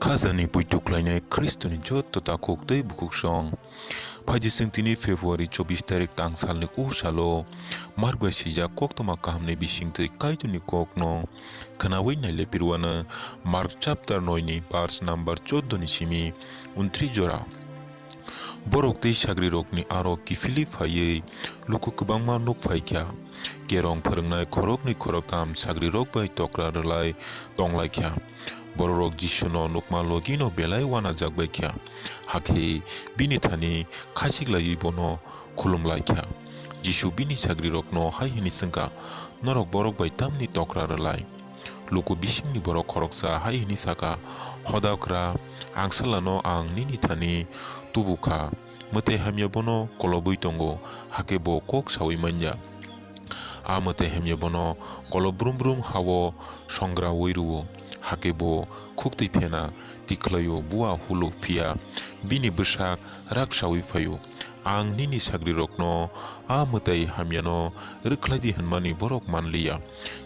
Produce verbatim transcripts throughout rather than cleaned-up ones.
Khajani puitu khlainai Khristoni joto takhuk tei bukhuksong. Phaidi chwng tini February chobbish tarik tang salni o salo Mark bai swijak koktwma kahamni bisingtwi Kaitorni kokno khwnawi naile pirwano. Mark chapter noi ni verse number chordo ni simi untris jora. Borok tei sagrirokni aro kiphilwi phaiwi luku kwbangma nuk phaikha. Kerong phwrwngnai khoroknwi khoroktham sagrirok bai tokra rwlai tonglaikha. Bororok Jisuno nukma logino belai uanajak baikha, hakhe bini thani khachik laiwi bono khulumlaikha. Jisu bini sagrirokno hai hwnwi swngkha, "Norok borok bai tamni tokra rwlai?" Luku bisingni borok khoroksa hai hwnwi sakha, "Hodakra, ang salano ang nini thani tubu kha." Mwtai hamya bono kolobwi tongo, hakhe bo kok saui manya. A mwtai hamya bono kolob brum brum ha-o songraui rw-o, hakhe bo khuktwi phena tikhlaio, bua hulu, phiya bini bwsak rak saui phaio. Ang nini sagrirokno a mwtai hamyano rwkhlai di hwnmani borok man liya.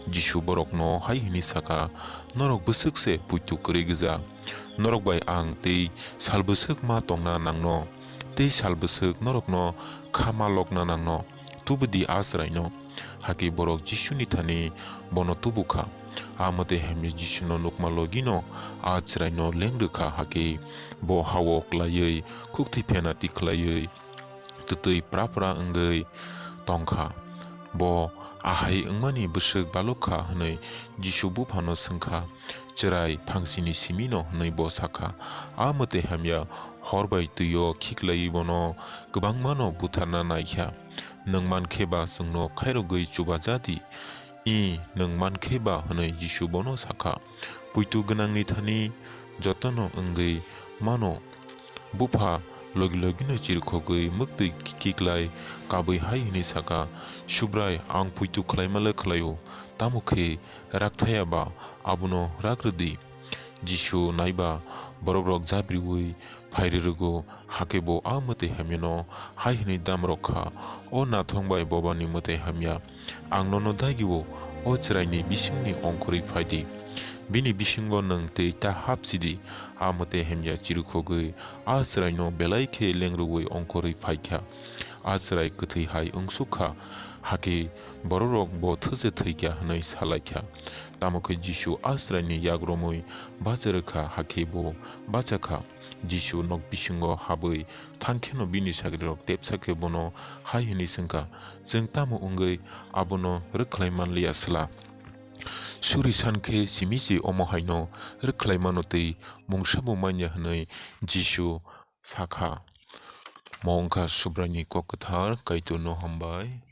Jisu borokno hai hwnwi sakha, "Norok bwswk se puitu kwrwi gwja. Norok bai ang tei sal bwswk ma tongna nangno, tei sal bwswk norokno kha ma lokna nangno? Tubu di a chwraino." Hakhe borok Jisuni thani bono tubu kha. A mwtai hamya Jisuno nukma logino a chwraino leng rw kha, hakhe bo ha-o klaiwi khuktwi phena tikhlaiwi twtwi pra pra wngwi tong kha. Bo ahai wngmani bwswk baluk kha hwnwi Jisu buphano swng kha, "Chwrai, phangsini simi no?" hwnwi bo sa kha. A mwtai hamya hor bai twi-o khiklaiwi bono kwbangmano butharna nai kha. "Nwng man khe ba chwngno khairogwi chuba ja di." "Ih, nwng man khe ba?" hwnwi Jisu bono sa kha. Puitu gwnangni thani jotono wngwi mano. Bupha logi logino chirikhogwi mwktwi khiklai kabwi hai hwnwi sa kha, "Subrai, ang puitu khlaima le khlai-o, tamo khe rakthaya ba abono rak rw di." Jisu naiba borokrok jabriui phai rwrwgo, hakhe bo a mwtai hamyano hai hwnwi damrok kha, "O nathong bai bobani mwtai hamya, ang nono dagi-o, o chwraini bisingni ongkhorwi phai di. Bini bisingo nwng tei ta hap si di." A mwtai hamya chirikhogwi a chwraino belai khe leng rwui ongkhorwi phai kha. A chwrai kwthwi hai wngsuk kha, hakhe borokrok bo thwse thwi kha hwnwi sa lai kha. Tamo khe Jisu a chwraini yak romwi bacha rw kha, hakhe bo bacha kha. Jisu nok bisingo habwi thang kheno bini sagrirok tepsa khe bono hai hwnwi swng kha, "Chwng tamo wngwi abono rwkhlai man liya sla? Suri san khe simi se omo haino rwkhlai mano tei mungsabo man ya," hwnwi Jisu sa kha. Mo wng kha Subraini kok kwthar. Kaitorno hambai.